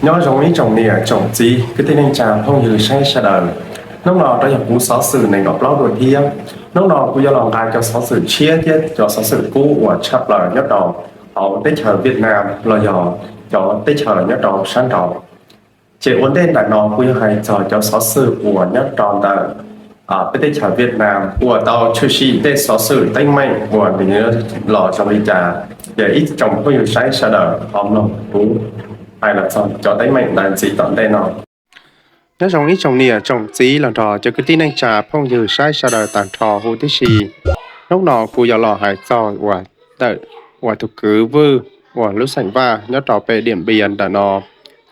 Nyob zoo ib tsoom niam tsoom txiv kwv tij neej tsa phooj ywg saib sawv daws. Hnub no rov yog kuv xov xwm nees nkaum plaub dua thiab. Hnub no kuv yuav los nqa cov xov xwm tshiab thiab cov xov xwm kub uas tshaj plaws nyob rau hauv teb chaws Vietnam los yog cov teb chaws nyob rau sab nraud. Ces ua ntej ntawm no kuv yuav hais txog cov xov xwm uas nyob rau ntawm peb teb chaws Vietnam uas tau tshwm sim tej xov xwm teeb meem uas nws los zoo li cas. Ces ib tsoom phooj ywg saib sawv daws ho mloog kuv hais los txog cov teeb meem ntawd ntxiv tom ntej no. Nyob zoo ib tsoom niam tsoom txiv los nrog cov kwv tij neej tsa phooj ywg saib sawv daws tag nrho huv tib si. Hnub no kuv yuav los hais txog uas ntawm uas tus kwv Vwj uas lub xeem Vaj nyob rau pem Diam Npias ntawm no.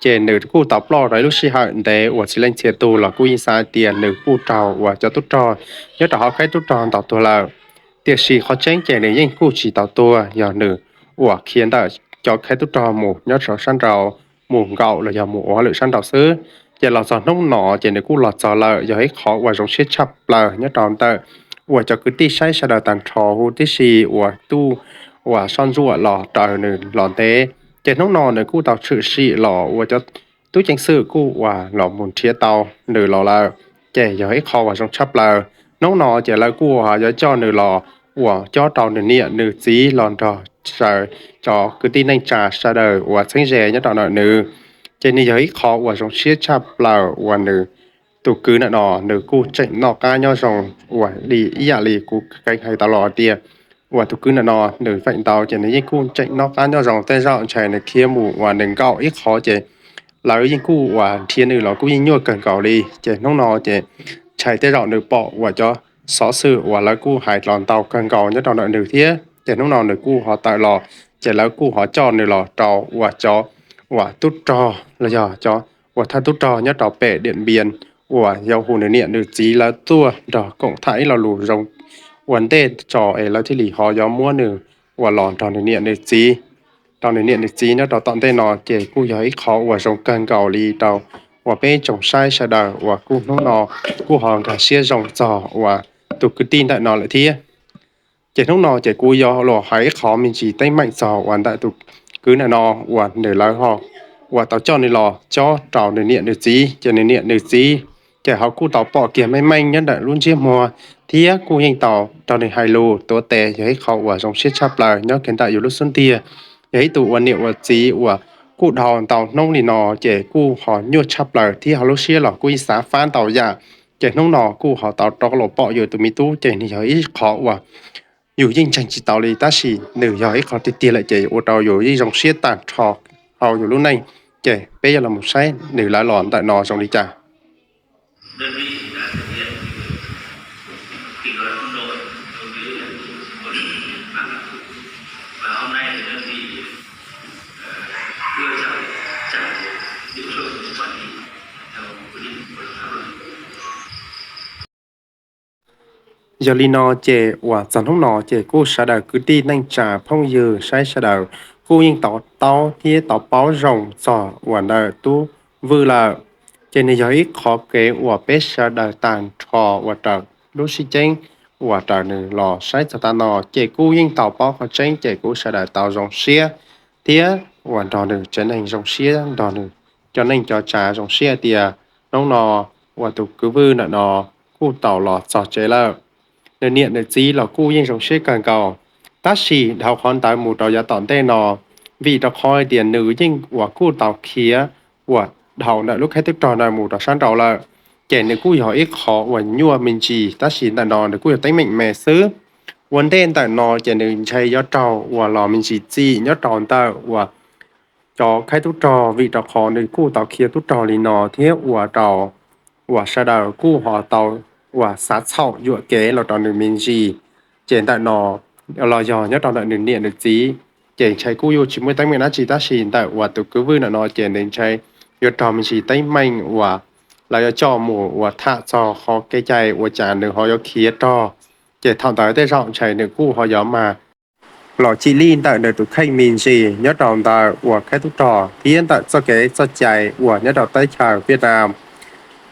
Ces nws kuj tau ploj rau ib lub sij hawm ntev uas tsis leej txhia tug los kuj yeej xav tias nws kuj raug uas cov tub rog nyob rau hauv khaib tub rog ntaus tuag lawm. Tiam sis qhov tseeb ces nws yeej kuj tsis tau tuag, yog nws uas khiav ntawm cov khaib tub rog mus nyob rau sab nraud mus nkaum los yog mus ua lwm sab nraud xwb. Ces los txog hnub no ces nws kuj los txog lawm, yog ib qhov uas zoo siab tshaj plaws nyob rau ntawm uas cov kwv tij saib sawv daws tag nrho huv tib si uas tuaj uas soj ntsuam los raws nws los ntev. Ces hnub no nws kuj tau tshwm sim los uas cov tub ceev xwm kuj uas los mus nrhiav tau nws los lawm. Ces yog ib qho uas zoo tshaj plaws. Hnub no ces lawv kuj yuav coj nws los uas cob rau nws niam nws txiv los nrog saw cov kwv tij neej tsa sawv daws uas txheeb ze nyob rau ntawm nws. Ces nws yog ib qho uas zoo siab tshaj plaws uas nws tus kwv ntawm no nws kuj tseem noj qab nyob zoo uas li ib yam li kuv kheev hais tau los tias uas tus kwv ntawm no nws feem ntau ces nws yeej kuj tseem noj qab nyob zoo. Tej zaum ntshai nws khiav mus uas nws nkaum ib qho ces lawv yeej kuj uas nrhiav nws los kuj yeej nyuaj kawg nkaus li. Ces hnub no ces ntshai tej zaum nws pom uas cov xov xwm uas lawv kuj hais los ntau kawg nkaus nyob rau ntawm nws thiab. Ces hnub no nws kuj ho tawm los, ces lawv kuj ho coj nws los rau uas cov uas tub rog los yog cov uas thawj tub rog nyob rau pem Diam Npias uas yuav hu nws niam nws txiv lawv tuaj nrog koom tham ib lo lus zoo ua ntej tso es lawv thiaj li ho yuav muab nws uas los nrog nws niam nws txiv, rau nws niam nws txiv nyob rau tom ntej no. Ces kuj yog ib qho uas zoo kawg nkaus li rau uas peb tsoom saib sawv daws uas kuj hnub no kuj ho nkag siab zoo txog uas tus kwv tij ntawm no lawm thiab. Ces hnub no ces kuv yuav los hais ib qho me ntsis teeb meem txog uas ntawm tus kwv ntawm no uas nws lawv ho uas tau coj nws los cob rau nws niam nws txiv. Ces nws niam nws txiv ces ho kuj tau pom kiag meej meej nyob ntawm lub ntsiab muag thiab kuj yeej tau rau nws hais lus tuav tes, yog ib qho uas zoo siab tshaj plaws nyob kiag ntawm yus lub xub ntiag. Yog ib tug uas niam uas txiv uas kuj dhau ntau hnub li no ces kuj ho nyuaj tshaj plaws thiab ho lub siab los kuj yeej xav fab ntau yam. Ces hnub no kuj ho tau rov los pom yus tus me tub ces nws yog ib qho uas yus yeej ntseeg tsis tau li, tab sis nws yog ib qho tiag tiag lawm ces ua rau yus yeej zoo siab tag nrho hauv yus lub neej. Ces peb yuav los mus saib nws lawv los ntawm no zoo li cas. Yog li no ces uas txog hnub no ces kuj sawv daws kwv tij neej tsa phooj ywg saib sawv daws kuj yeej tau taub thiab tau paub zoo txog uas ntawm tub Vwj lawm. Ces nws yog ib qho kev uas peb sawv daws tag nrho uas raws lub sib ceeb uas raws nws los saib txog tav no ces kuj yeej tau paub qhov tseeb ces kuj sawv daws tau zoo siab thiab uas nrog nws tsev neeg zoo siab, nrog nws cov neej cov tsav zoo siab tias hnub no uas tus kwv Vwj ntawm no kuj tau los txog tsev lawm. Nws niam nws txiv los kuj yeej zoo siab kawg nkaus. Tab sis dhau qhov ntawd mus rau yav tom ntej no, vim rau qhov tias nws yeej uas kuj tau khiav uas dhau ntawm lub khaib tub rog ntawd mus rau sab nraud lawm, ces nws kuj yog ib qho uas nyuaj me ntsis, tab sis ntawm no nws kuj yog teeb meem me xwb. Ua ntej ntawm no ces nws ntshai yuav raug uas los me ntsis txim nyob rau ntawm uas cov khaib tub rog, vim rau qhov nws kuj tau khiav tub rog li no thiab ua rau uas sawv daws kuj ho tau uas xav txhaum yuam kev los rau nws me ntsis. Ces ntawm no los yog nyob rau ntawm nws niam nws txiv, ces ntshai kuj yuav tsis muaj teeb meem dab tsi, tab sis ntawm uas tus kwv Vwj ntawm no ces nws ntshai yuav raug me ntsis teeb meem uas lawv yuav coj mus uas tham txog qhov kev cai ua cas nws ho yuav khiav rog. Ces thaum ntawd tej zaum ntshai nws kuj ho yuav mag los cim lij ntawm nws tus kheej me ntsis nyob rau ntawm uas khaib tub rog thiab ntawm txoj kev txoj cai uas nyob rau teb chaws Vietnam.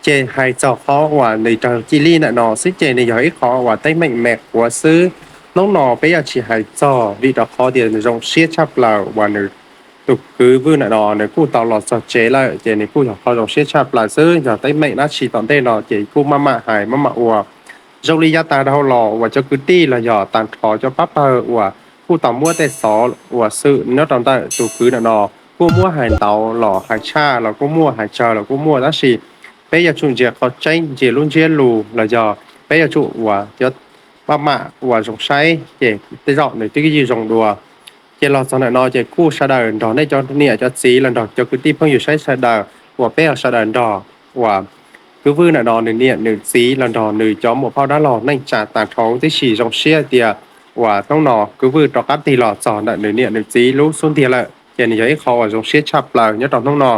Ces hais txog qhov uas nws raug cim lij ntawm no xwb ces nws yog ib qho uas teeb meem me quav xwb. Hnub no peb yuav tsis hais txog, vim rau qhov tias nws zoo siab tshaj plaws uas nws tus kwv Vwj ntawm no nws kuj tau los txog tsev lawm ces nws kuj yog qhov zoo siab tshaj plaws xwb. Yog teeb meem dab tsi tom ntej no ces kuj maj mam hais maj mam ua. Zoo li yav tas dhau los uas cov kwv tij los yog tag nrho cov pab pawg uas kuj tau muab tej xov uas xwm nyob rau ntawm tus kwv ntawm no kuj muab hais ntau los hais tshaj los kuj muaj, hais tsawg los kuj muaj, tab sis peb yuav tsum ntsia qhov tseeb, ntsia lub ntsiab lus los yog peb yuav tsum uas yuav maj mam uas zoo saib ces tej zaum nws twb yeej zoo dua. Ces los txog ntawm no ces kuj sawv daws nrog nej cov niam cov txiv los nrog cov kwv tij phooj ywg saib sawv daws uas peb yog sawv daws nrog uas kwv Vwj ntawm no nws niam nws txiv los nrog nws cov muam phauj dab laug neej tsa tag nrho tib si zoo siab tias uas hnub no kwv Vwj rov qab tig los txog ntawm nws niam nws txiv lub xub ntiag lawm ces nws yog ib qho uas zoo siab tshaj plaws nyob rau hnub no.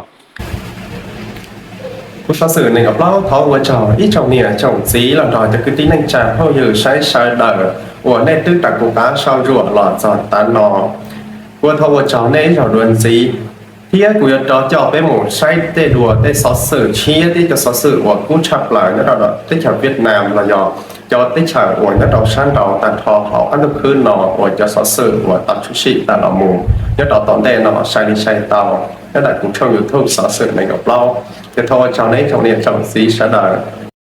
Kuv xov xwm nees nkaum plaub thov ua tsaug ib tsoom niam tsoom txiv los nrog cov kwv tij neej tsa phooj ywg saib sawv daws uas nej twb raws kuv qab sau ruam los txog tav no. Kuv thov ua tsaug nej ib zaug dua ntxiv, thiab kuv yuav rov coj peb mus saib tej dua tej xov xwm tshiab thiab cov xov xwm uas kub tshaj plaws nyob rau teb chaws Vietnam los yog cov teb chaws uas nyob rau sab nraud tag nrho hauv qab ntuj khwb no uas cov xov xwm uas tau tshwm sim tawm los mus nyob rau tom ntej no sai li sai tau nyob ntawm kuv tshooj YouTube xov xwm nees nkaum plaub. Ces thov ua tsaug nej ib tsoom niam tsoom txiv sawv daws.